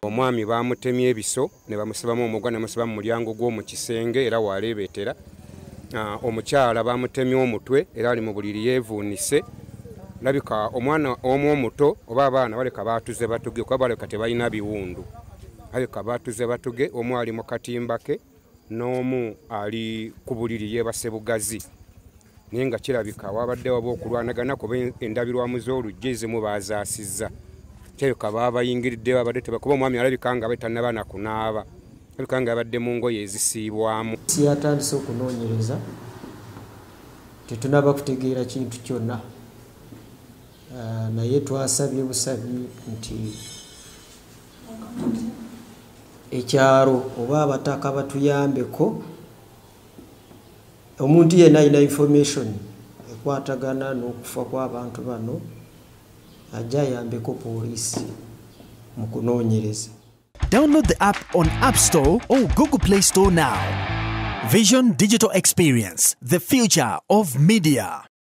Omwami bamutemye ebiso ne bamusibamu omugwa ne bamusiba mu mulyango gw'omu kisenge era waleebetera. Omukyala bamutemye omutwe era ali mu buliri yeevuunise. Labika omwana omu omuto oba abaana baleka baatuze batuge kuba baleka tebalina biwundu. Baleka baatuze batuge, omu ali mu katimba ke n'omu ali ku buliri yeebase bugazi. Naye nga kirabika wabadde waba okulwanagana kuba endabirwamu z'oluggi ezimu baazaasizza. Kirabika baabayingiridde babadde tebakuba omwami alabika nga tannaba na kunaaba. Alabika nga abadde mu ngoye ezisiibwamu. Yatandise okunoonyereza, tetunaba kutegeera kintu kyonna. Naye twasabye busabi nti ekyalo oba abataka batuyambeko, omuntu yenna alina information ekwatagana n'okufa kw'abantu bano ajja ayambeko poliisi mu kunoonyereza. Download the app on App Store or Google Play Store now. Vision Digital Experience, the future of media.